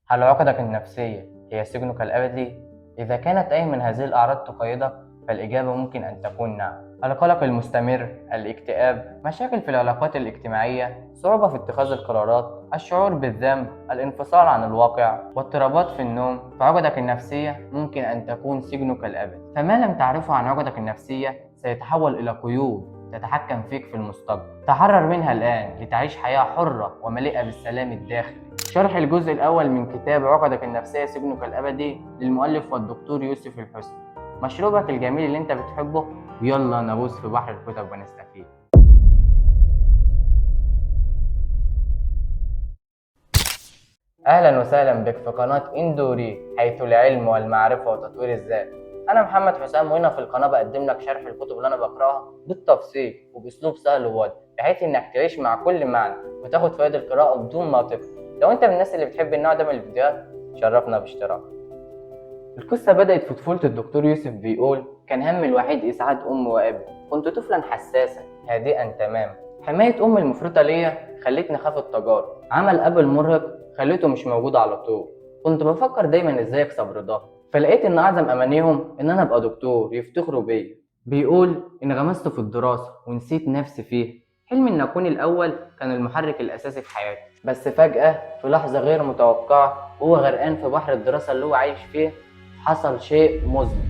هل عقدك النفسية هي سجنك الأبدي؟ إذا كانت أي من هذه الأعراض تقيدك فالإجابة ممكن أن تكون نعم. القلق المستمر، الاكتئاب، مشاكل في العلاقات الاجتماعية، صعوبة في اتخاذ القرارات، الشعور بالذنب، الانفصال عن الواقع، واضطرابات في النوم. فعقدك النفسية ممكن أن تكون سجنك الأبدي. فما لم تعرفه عن عقدك النفسية سيتحول إلى قيود تتحكم فيك في المستقبل. تحرر منها الآن لتعيش حياة حرة ومليئة بالسلام الداخلي. شرح الجزء الأول من كتاب عقدك النفسية سجنك الأبدي للمؤلف والدكتور يوسف الحسني. مشروبك الجميل اللي انت بتحبه، يلا نغوص في بحر الكتب ونستفيد. أهلا وسهلا بك في قناة إندوري، حيث العلم والمعرفة وتطوير الذات. أنا محمد حسام، وهنا في القناة بقدم لك شرح الكتب اللي أنا بقرأها بالتفصيل وبأسلوب سهل وواضح، بحيث إنك تعيش مع كل معنى وتاخد فوائد القراءة بدون ما تقرأ. لو أنت من الناس اللي بتحب النوع ده من الفيديوهات شرفنا باشتراك. القصة بدأت في طفولة الدكتور يوسف. بيقول: كان همي الوحيد إسعاد أمي وأبي. كنت طفلا حساسا هادئا تماما. حماية أمي المفرطة ليا خلتني أخاف التجارب. عمل أبي المرهق خليته مش موجود على طول. كنت بفكر دايما إزاي أكسب رضاه، فلقيت إن أعظم أمانيهم إن أنا أبقى دكتور يفتخروا بيا. بيقول: انغمست في الدراسة ونسيت نفسي فيها. حلمي إن أكون الأول كان المحرك الأساسي في حياتي. بس فجأة في لحظة غير متوقعة وهو غرقان في بحر الدراسة اللي هو عايش فيه، حصل شيء مظلم،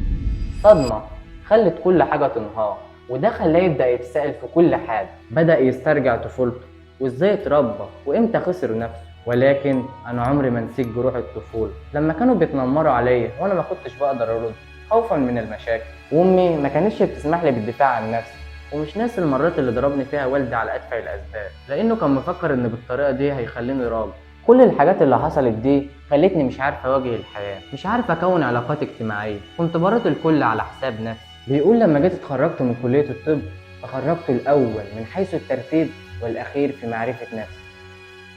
صدمة خلت كل حاجة تنهار، وده خلاه يبدأ يتساءل في كل حاجة. بدأ يسترجع طفولته وإزاي اتربى وإمتى خسر نفسه. ولكن أنا عمري ما نسيت جروح الطفولة لما كانوا بيتنمروا عليا وأنا ما كنتش بقدر أرد خوفا من المشاكل، وأمي ما كانتش بتسمح لي بالدفاع عن نفسي. ومش ناسي المرات اللي ضربني فيها والدي على أتفه الأسباب، لأنه كان مفكر إن بالطريقة دي هيخليني راجل. كل الحاجات اللي حصلت دي خلتني مش عارف أواجه الحياة، مش عارف أكون علاقات اجتماعية، كنت برد الكل على حساب نفسي. بيقول لما جيت اتخرجت من كلية الطب تخرجت الأول من حيث الترتيب والأخير في معرفة نفسي.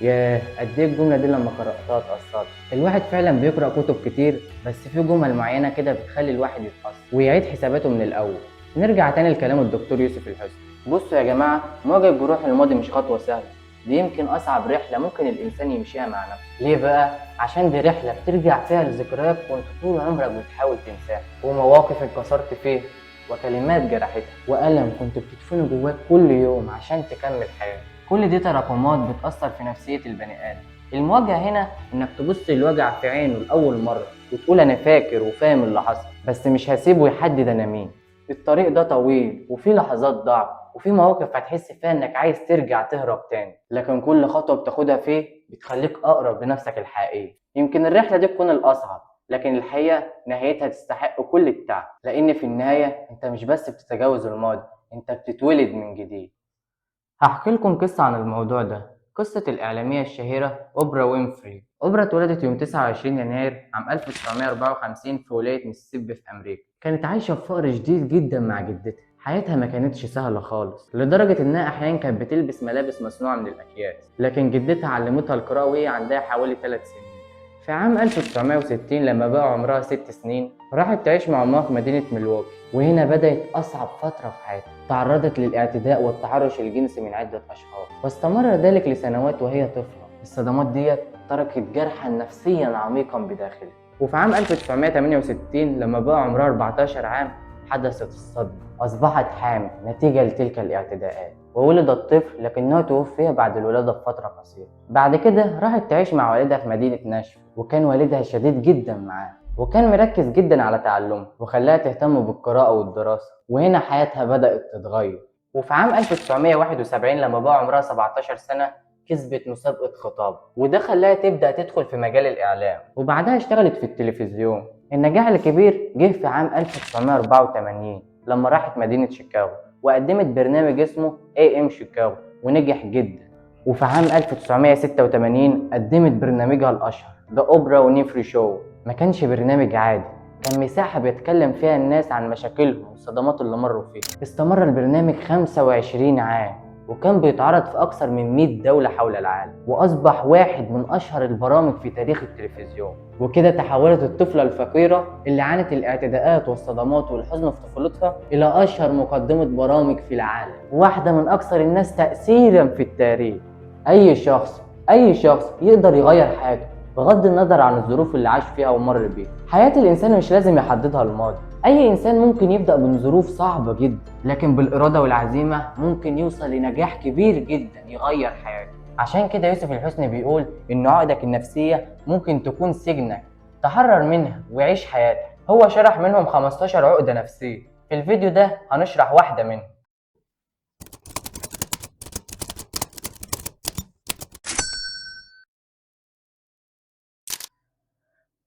ياه، قد ايه الجملة دي لما قرأتها اتأثرت. الواحد فعلا بيقرأ كتب كتير، بس في جمل معينة كده بتخلي الواحد يتأثر ويعيد حساباته من الأول. نرجع تاني لكلام الدكتور يوسف الحسني. بصوا يا جماعة، مواجهة جروح الماضي مش خطوة سهلة، دي يمكن أصعب رحلة ممكن الإنسان يمشيها مع نفسه. ليه بقى؟ عشان دي رحلة بترجع فيها لذكريات كنت طول عمرك بتحاول تنساها، ومواقف اتكسرت فيها، وكلمات جرحتك، وألم كنت بتدفنه جواك كل يوم عشان تكمل حياتك. كل دي تراكمات بتأثر في نفسية البني آدم. المواجهة هنا إنك تبص الوجع في عينه لأول مرة وتقول أنا فاكر وفاهم اللي حصل، بس مش هسيبه يحدد أنا مين. الطريق ده طويل وفي لحظات ضعف وفي مواقف هتحس فيها انك عايز ترجع تهرب تاني، لكن كل خطوة بتاخدها فيه بتخليك اقرب لنفسك الحقيقية. يمكن الرحلة دي تكون الاصعب، لكن الحقيقة نهايتها تستحق كل التعب، لان في النهاية انت مش بس بتتجاوز الماضي، انت بتتولد من جديد. هحكي لكم قصة عن الموضوع ده، قصة الإعلامية الشهيرة أوبرا وينفري. أوبرا اتولدت يوم 29 يناير عام 1954 في ولاية ميسيسيبي في أمريكا. كانت عايشة في فقر شديد جدا مع جدتها. حياتها ما كانتش سهلة خالص، لدرجة إنها أحيانا كانت بتلبس ملابس مصنوعة من الأكياس، لكن جدتها علمتها القراءة وهي عندها حوالي 3 سنين. في عام 1960 لما بقى عمرها 6 سنين راحت تعيش مع أمها في مدينة ميلواكي، وهنا بدأت أصعب فترة في حياتها. تعرضت للاعتداء والتحرش الجنسي من عدة أشخاص، واستمر ذلك لسنوات وهي طفلة. الصدمات ديت تركت جرحا نفسيا عميقا بداخلها. وفي عام 1968 لما بقى عمرها 14 عام حدثت الصدمة، أصبحت حامل نتيجة لتلك الاعتداءات، وولد الطفل لكنه توفي بعد الولادة بفترة قصيرة. بعد كده راحت تعيش مع والدها في مدينة ناشفيل، وكان والدها شديد جدا معاه، وكان مركز جدا على تعلمه وخلاها تهتم بالقراءة والدراسة، وهنا حياتها بدأت تتغير. وفي عام 1971 لما بقى عمرها 17 سنة كسبت مسابقة خطاب، وده خلاها تبدأ تدخل في مجال الإعلام، وبعدها اشتغلت في التلفزيون. النجاح الكبير جه في عام 1984 لما راحت مدينة شيكاغو وقدمت برنامج اسمه AM شيكاغو ونجح جدا. وفي عام 1986 قدمت برنامجها الأشهر The Oprah Winfrey Show. ما كانش برنامج عادي، كان مساحة بيتكلم فيها الناس عن مشاكلهم والصدمات اللي مروا فيها. استمر البرنامج 25 عام، وكان بيتعرض في أكثر من 100 دولة حول العالم، وأصبح واحد من أشهر البرامج في تاريخ التلفزيون. وكده تحولت الطفلة الفقيرة اللي عانت الاعتداءات والصدمات والحزن في طفولتها إلى أشهر مقدمة برامج في العالم، واحدة من أكثر الناس تأثيرا في التاريخ. أي شخص يقدر يغير حياته بغض النظر عن الظروف اللي عاش فيها ومر بيها. حياة الإنسان مش لازم يحددها الماضي. أي إنسان ممكن يبدأ من ظروف صعبة جدا، لكن بالإرادة والعزيمة ممكن يوصل لنجاح كبير جدا يغير حياته. عشان كده يوسف الحسني بيقول إن عقدك النفسية ممكن تكون سجنك، تحرر منها وعيش حياتك. هو شرح منهم 15 عقدة نفسية، في الفيديو ده هنشرح واحدة منهم.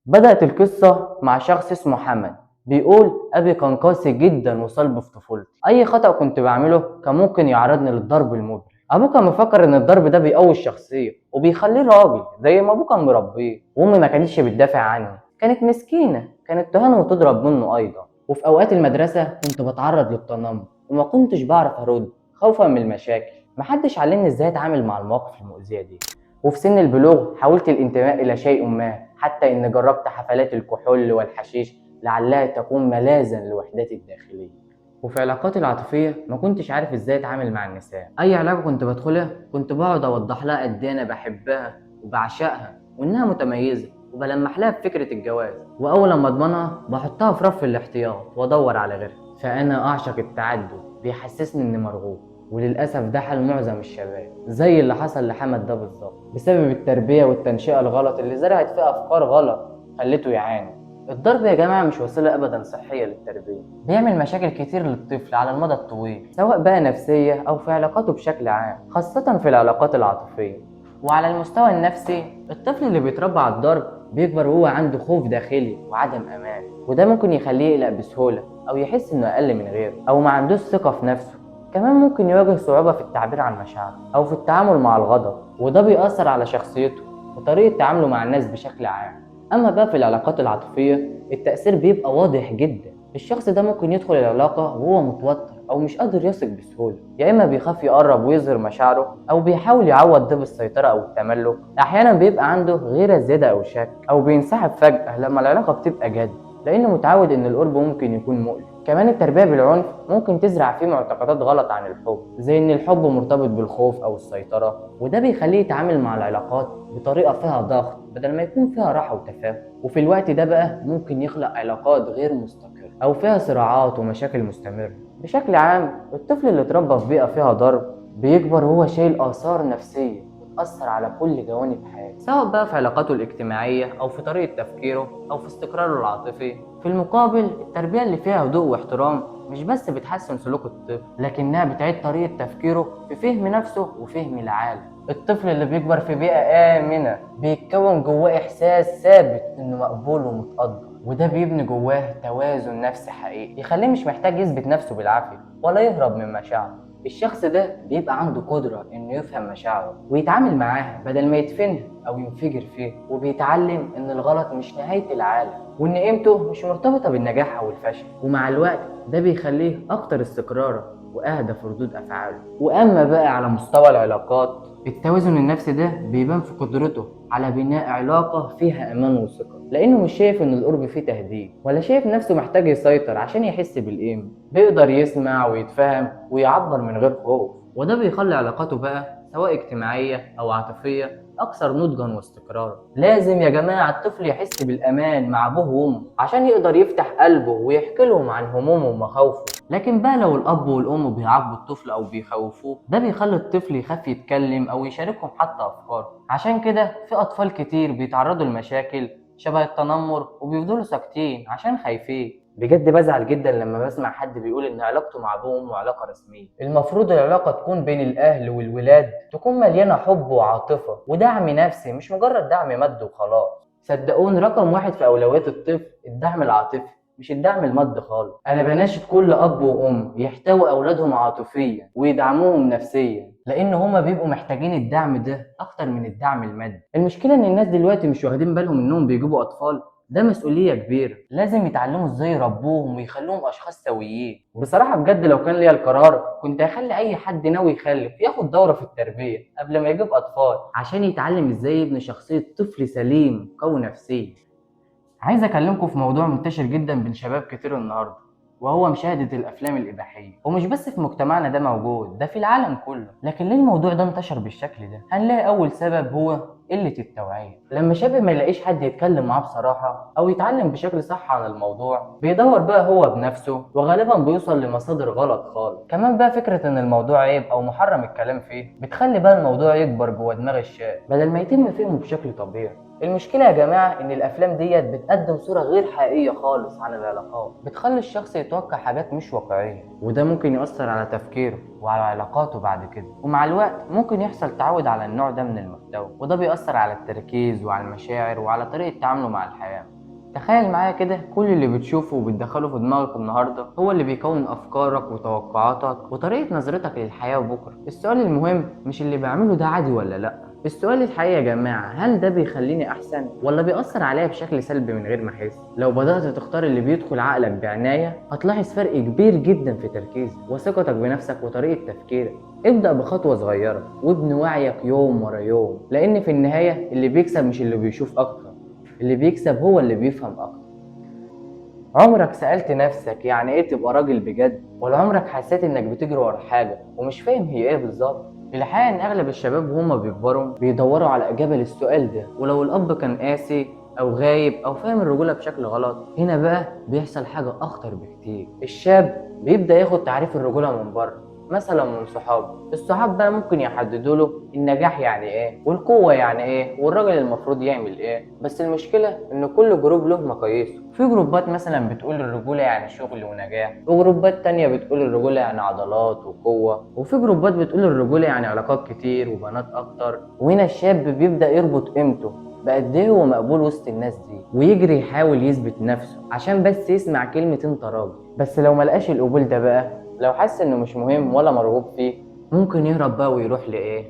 بدأت القصة مع شخص اسمه حمد، بيقول أبي كان قاسي جدا وصلب في طفولتي، أي خطأ كنت بعمله كان ممكن يعرضني للضرب المبرح. أبوه كان مفكر إن الضرب ده بيقوي الشخصية وبيخليه راجل زي ما أبوه كان مربيه، وأمي ما كانتش بتدافع عني، كانت مسكينة، كانت تهان وتضرب منه أيضا. وفي أوقات المدرسة كنت بتعرض للتنمر وما كنتش بعرف أرد خوفا من المشاكل، محدش علمني إزاي أتعامل مع المواقف المؤذية دي. وفي سن البلوغ حاولت الانتماء إلى شيء ما، حتى إن جربت حفلات الكحول والحشيش لعلها تكون ملاذا لوحدتي الداخلية. وفي علاقاتي العاطفية ما كنتش عارف إزاي أتعامل مع النساء، أي علاقة كنت بدخلها كنت بقعد أوضح لها قد إيه أنا بحبها وبعشقها وإنها متميزة، وبلمح لها بفكرة الجواز، وأول لما أضمنها بحطها في رف الاحتياط وأدور على غيرها. فأنا أعشق التعدد، بيحسسني إني مرغوب، وللأسف ده حال معظم الشباب زي اللي حصل لحمد ده بالظبط، بسبب التربية والتنشئة الغلط اللي زرعت فيه أفكار غلط خلته يعاني. الضرب يا جماعة مش وسيلة أبدا صحية للتربية، بيعمل مشاكل كتير للطفل على المدى الطويل، سواء بقى نفسية أو في علاقاته بشكل عام، خاصة في العلاقات العاطفية. وعلى المستوى النفسي، الطفل اللي بيتربى على الضرب بيكبر وهو عنده خوف داخلي وعدم أمان، وده ممكن يخليه يقلق بسهولة أو يحس إنه أقل من غيره أو ما عندوش ثقة في نفسه. كمان ممكن يواجه صعوبة في التعبير عن مشاعره أو في التعامل مع الغضب، وده بيأثر على شخصيته وطريقة تعامله مع الناس بشكل عام. أما بقى في العلاقات العاطفية، التأثير بيبقى واضح جدا. الشخص ده ممكن يدخل العلاقة وهو متوتر أو مش قادر يثق بسهولة، يا إما بيخاف يقرب ويظهر مشاعره، أو بيحاول يعوض ده بالسيطرة أو التملك. أحيانا بيبقى عنده غيرة زيادة أو شك، أو بينسحب فجأة لما العلاقة بتبقى جد، لأنه متعود إن القرب ممكن يكون مؤلم. كمان التربية بالعنف ممكن تزرع فيه معتقدات غلط عن الحب، زي إن الحب مرتبط بالخوف أو السيطرة، وده بيخليه يتعامل مع العلاقات بطريقة فيها ضغط بدل ما يكون فيها راحة وتفاهم. وفي الوقت ده بقى ممكن يخلق علاقات غير مستقرة أو فيها صراعات ومشاكل مستمرة. بشكل عام الطفل اللي اتربى في بيئة فيها ضرب بيكبر وهو شايل آثار نفسية بتأثر على كل جوانب حياته، سواء بقى في علاقاته الاجتماعية أو في طريقة تفكيره أو في استقراره العاطفي. في المقابل التربية اللي فيها هدوء واحترام مش بس بتحسن سلوك الطفل، لكنها بتعيد طريقة تفكيره في فهم نفسه وفهم العالم. الطفل اللي بيكبر في بيئة آمنة بيتكون جواه إحساس ثابت إنه مقبول ومتقدر، وده بيبني جواه توازن نفسي حقيقي يخليه مش محتاج يثبت نفسه بالعافية ولا يهرب من مشاعره. الشخص ده بيبقى عنده قدرة إنه يفهم مشاعره ويتعامل معاها بدل ما يدفنها أو ينفجر فيها، وبيتعلم إن الغلط مش نهاية العالم، وإن قيمته مش مرتبطة بالنجاح أو الفشل. ومع الوقت ده بيخليه أكتر استقرارا وأهدى في ردود أفعاله. وأما بقى على مستوى العلاقات، التوازن النفسي ده بيبان في قدرته على بناء علاقة فيها أمان وثقة، لأنه مش شايف إن القرب فيه تهديد، ولا شايف نفسه محتاج يسيطر عشان يحس بالقيمة. بيقدر يسمع ويتفهم ويعبر من غير خوف، وده بيخلي علاقاته بقى سواء اجتماعية أو عاطفية أكثر نضجا واستقرارا. لازم يا جماعة الطفل يحس بالأمان مع أبوه وأمه عشان يقدر يفتح قلبه ويحكي لهم عن همومه ومخاوفه. لكن بقى لو الأب والأم بيعاقبوا الطفل أو بيخوفوه، ده بيخلي الطفل يخاف يتكلم أو يشاركهم حتى أفكاره. عشان كده في أطفال كتير بيتعرضوا لمشاكل شبه التنمر وبيفضلوا ساكتين عشان خايفين. بجد بزعل جدا لما بسمع حد بيقول ان علاقته مع ابوه وامه علاقة رسمية. المفروض العلاقة تكون بين الاهل والولاد تكون مليانة حب وعاطفة ودعم نفسي، مش مجرد دعم مادي وخلاص. صدقوني رقم واحد في اولويات الطفل الدعم العاطفي، مش الدعم المادي خالص. انا بناشد كل اب وام يحتووا اولادهم عاطفيا ويدعموهم نفسيا، لان هما بيبقوا محتاجين الدعم ده اكتر من الدعم المادي. المشكلة ان الناس دلوقتي مش واخدين بالهم انهم بيجيبوا اطفال، ده مسؤولية كبيرة، لازم يتعلموا ازاي يربوهم ويخلوهم اشخاص سويين. بصراحة بجد لو كان ليا القرار كنت هخلي اي حد ناوي يخلف ياخد دورة في التربية قبل ما يجيب اطفال، عشان يتعلم ازاي يبني شخصية طفل سليم قوي نفسيا. عايز اكلمكم في موضوع منتشر جدا بين شباب كتير النهارده، وهو مشاهدة الأفلام الإباحية. ومش بس في مجتمعنا ده موجود، ده في العالم كله. لكن ليه الموضوع ده انتشر بالشكل ده؟ هنلاقي أول سبب هو قلة التوعية. لما شاب ما يلاقيش حد يتكلم معاه بصراحة أو يتعلم بشكل صح عن الموضوع، بيدور بقى هو بنفسه، وغالبا بيوصل لمصادر غلط خالص. كمان بقى فكرة إن الموضوع عيب أو محرم الكلام فيه بتخلي بقى الموضوع يكبر جوه دماغ الشاب بدل ما يتم فهمه بشكل طبيعي. المشكلة يا جماعة إن الأفلام ديت بتقدم صورة غير حقيقية خالص عن العلاقات، بتخلي الشخص يتوقع حاجات مش واقعية، وده ممكن يأثر على تفكيره وعلى علاقاته بعد كده. ومع الوقت ممكن يحصل تعود على النوع ده من المحتوى، وده بيأثر على التركيز وعلى المشاعر وعلى طريقة تعامله مع الحياة. تخيل معايا كده، كل اللي بتشوفه وبتدخله في دماغك النهارده هو اللي بيكون افكارك وتوقعاتك وطريقة نظرتك للحياة وبكرة. السؤال المهم مش اللي بعمله ده عادي ولا لأ، السؤال الحقيقي يا جماعة، هل ده بيخليني أحسن ولا بيأثر عليا بشكل سلبي من غير ما أحس؟ لو بدأت تختار اللي بيدخل عقلك بعناية هتلاحظ فرق كبير جدا في تركيزك وثقتك بنفسك وطريقة تفكيرك. ابدأ بخطوة صغيرة وابني وعيك يوم ورا يوم، لأن في النهاية اللي بيكسب مش اللي بيشوف أكتر، اللي بيكسب هو اللي بيفهم أكتر. عمرك سألت نفسك يعني إيه تبقى راجل بجد؟ ولا عمرك حسيت إنك بتجري ورا حاجة ومش فاهم هي إيه بالظبط؟ الحقيقة إن أغلب الشباب وهما بيكبروا بيدوروا على إجابة للسؤال ده، ولو الأب كان قاسي أو غايب أو فاهم الرجولة بشكل غلط، هنا بقى بيحصل حاجة أخطر بكتير. الشاب بيبدأ ياخد تعريف الرجولة من بره، مثلا من صحابه. الصحاب بقى ممكن يحددوا له النجاح يعني ايه، والقوة يعني ايه، والراجل المفروض يعمل ايه. بس المشكلة ان كل group له مقاييسه. في جروبات مثلا بتقول الرجولة يعني شغل ونجاح، وجروبات تانية بتقول الرجولة يعني عضلات وقوة، وفي جروبات بتقول الرجولة يعني علاقات كتير وبنات اكتر. وهنا الشاب بيبدأ يربط قيمته بقد ايه هو مقبول وسط الناس دي، ويجري يحاول يثبت نفسه عشان بس يسمع كلمة انت راجل. بس لو ملقاش القبول ده بقى، لو حس انه مش مهم ولا مرغوب فيه، ممكن يهرب بقى ويروح لايه؟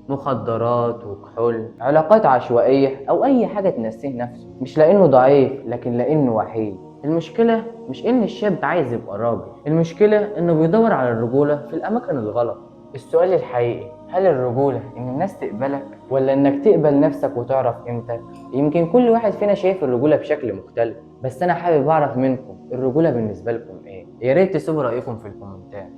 مخدرات وكحول، علاقات عشوائية، او اي حاجة تنسيه نفسه، مش لانه ضعيف لكن لانه وحيد. المشكلة مش ان الشاب عايز يبقى راجل، المشكلة انه بيدور على الرجولة في الاماكن الغلط. السؤال الحقيقي، هل الرجولة ان الناس تقبلك ولا انك تقبل نفسك وتعرف قيمتك؟ يمكن كل واحد فينا شايف الرجولة بشكل مختلف، بس انا حابب اعرف منكم الرجولة بالنسبة لكم ايه؟ يا ريت تسيبوا رأيكم في الكومنتات.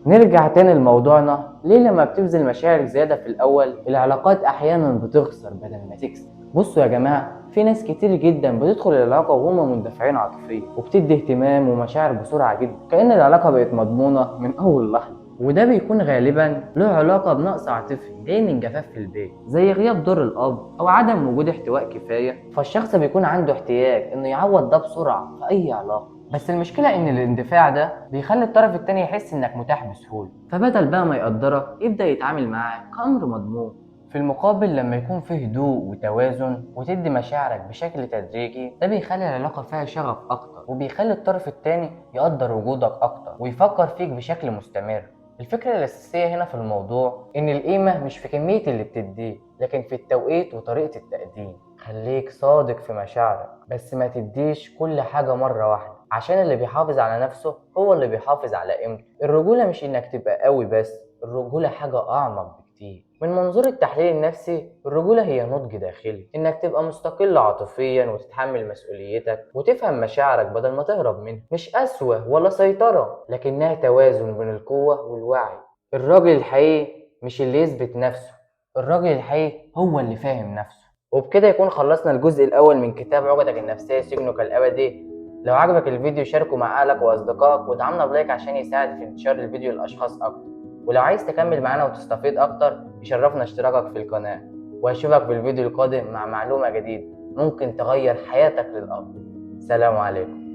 نرجع تاني لموضوعنا، ليه لما بتبذل مشاعر زيادة في الأول العلاقات أحيانا بتخسر بدل ما تكسب؟ بصوا يا جماعة، في ناس كتير جدا بتدخل العلاقة وهما مندفعين عاطفيا، وبتدي اهتمام ومشاعر بسرعة جدا، كأن العلاقة بقت مضمونة من أول لحظة. وده بيكون غالبا له علاقة بنقص عاطفي جاي من جفاف في البيت، زي غياب دور الأب أو عدم وجود احتواء كفاية، فالشخص بيكون عنده احتياج إنه يعوض ده بسرعة في أي علاقة. بس المشكلة إن الاندفاع ده بيخلي الطرف التاني يحس إنك متاح بسهولة، فبدل بقى ما يقدرك يبدأ يتعامل معاك كأمر مضمون. في المقابل لما يكون فيه هدوء وتوازن وتدي مشاعرك بشكل تدريجي، ده بيخلي العلاقة فيها شغف أكتر، وبيخلي الطرف التاني يقدر وجودك أكتر ويفكر فيك بشكل مستمر. الفكرة الأساسية هنا في الموضوع إن القيمة مش في كمية اللي بتديه، لكن في التوقيت وطريقة التقديم. خليك صادق في مشاعرك، بس ما تديش كل حاجة مرة واحدة، عشان اللي بيحافظ على نفسه هو اللي بيحافظ على قيمته. الرجولة مش إنك تبقى قوي بس، الرجولة حاجة أعمق بكتير. من منظور التحليل النفسي، الرجولة هي نضج داخلي، إنك تبقى مستقل عاطفيا وتتحمل مسؤوليتك وتفهم مشاعرك بدل ما تهرب منها. مش قسوة ولا سيطرة، لكنها توازن بين القوة والوعي. الراجل الحقيقي مش اللي يثبت نفسه، الراجل الحقيقي هو اللي فاهم نفسه. وبكده يكون خلصنا الجزء الأول من كتاب عقدك النفسية سجنك الأبدي. لو عجبك الفيديو شاركه مع أهلك وأصدقائك، وادعمنا بلايك عشان يساعد في انتشار الفيديو للأشخاص أكتر. ولو عايز تكمل معانا وتستفيد أكتر يشرفنا اشتراكك في القناة، وأشوفك في الفيديو القادم مع معلومة جديدة ممكن تغير حياتك للأفضل. سلام عليكم.